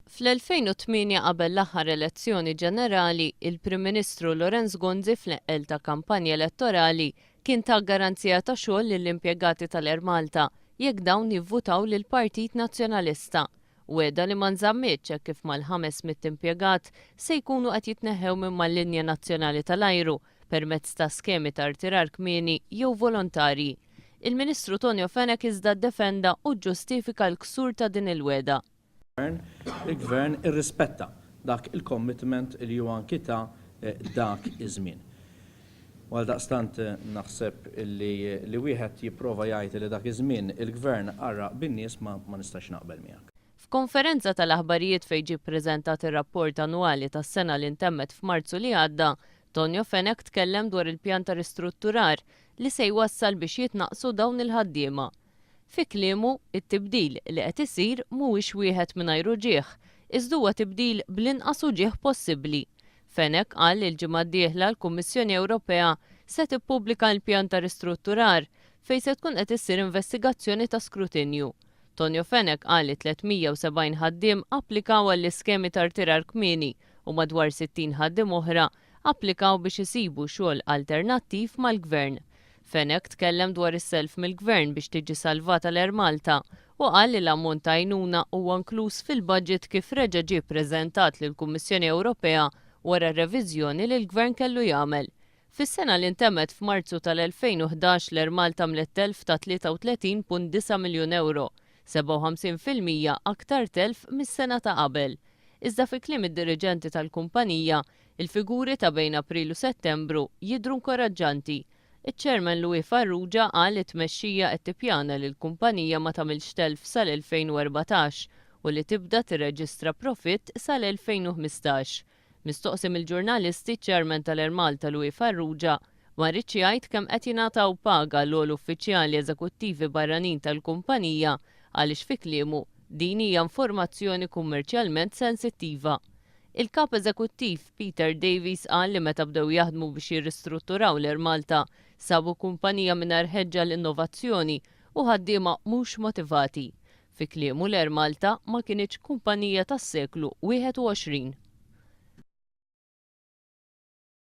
Fl-2008 qabel l-aħħar elezzjoni ġenerali, il-Prim Ministru Lawrence Gonzi fl-eqqel ta' kampanja elettorali kien ta garanzija ta' xogħol lill-impjegati tal-Air Malta jekk dawn jivvutaw lill-Partit Nazzjonalista. Wegħda li ma nżammitx hekk kif mal-500 impjegat se jkunu qed jitneħħew minn mal-linja nazzjonali tal-ajru permezz ta' skemi ta' rtirar kmieni jew volontarji. Il-Ministru Tonio Fenech iżda ddefenda u ġġustifika l-ksur ta' din il-wegħda. Il-Gvern irrispetta dak il-commitment li hu anki ta dak iż-żmien. U għaldaqstant naħseb li li wieħed jipprova jgħid li dak iż-żmien il-Gvern qarraq bin-nies ma ma nistax naqbel miegħek. F'konferenza tal-aħbarijiet fejn ġie ppreżentat ir-rapport annwali tas-sena li ntemmet f'Marzu li għadda, Tonio Fenech tkellem dwar il-pjan ta' ristrutturar li se jwassal biex jitnaqqsu dawn il-ħaddiema. Fi kliemu, it-tibdil li qed isir mhuwiex wieħed mingħajr uġigħ, iżda huwa tibdil bl-inqas uġigħ possibbli. Fenech qal li l-ġimgħa d-dieħla l-Kummissjoni Ewropea se tippubblika l-pjan ta' ristrutturar fejn se tkun qed issir investigazzjoni ta' skrutinju. Tonio Fenech qal li 370 ħaddiem applikaw għall-iskemi ta' rtirar kmieni u madwar 60 ħaddiem oħra applikaw biex isibu xogħol alternattiv mal-Gvern. Fenech tkellem dwar is-self mill-Gvern biex tiġi salvata l-Air Malta u qal li l-ammont ta' għajnuna huwa inkluż fil-budget kif reġa' ġie ppreżentat lill-Kummissjoni Ewropea wara r-reviżjoni li l-Gvern kellu jagħmel. Fis-sena li ntemmet f'Marzu tal-2011 l-Air Malta għamlet telf ta' 33.9 miljun ewro, 57% aktar telf mis-sena ta' qabel. Iżda fi kliem id-diriġenti tal-kumpanija, il-figuri ta' bejn April u Settembru jidhru nkoraġġanti. Iċ-Chairman Louis Farrugia qal li t-tmexxija qed tippjana li l-kumpanija ma tagħmilx telf sal-2014 u li tibda tirreġistra profitt sal-2015. Mistoqsi mill-ġurnalisti, iċ-Chairman tal-Air Malta Louis Farrugia ma riedx jgħid kemm qed jingħataw paga l-ogħla uffiċjali eżekuttivi barranin tal-kumpanija għaliex fi kliemu din hija informazzjoni kummerċjalment sensittiva. Il-Kap Eżekuttiv Peter Davies qal li meta bdew jaħdmu biex jirristrutturaw l-Air Malta sabu kumpanija mingħajr ħeġġa għall-innovazzjoni u ħaddiema mhux motivati. Fi kliemu l-Air Malta ma kinitx kumpanija tas-seklu 21.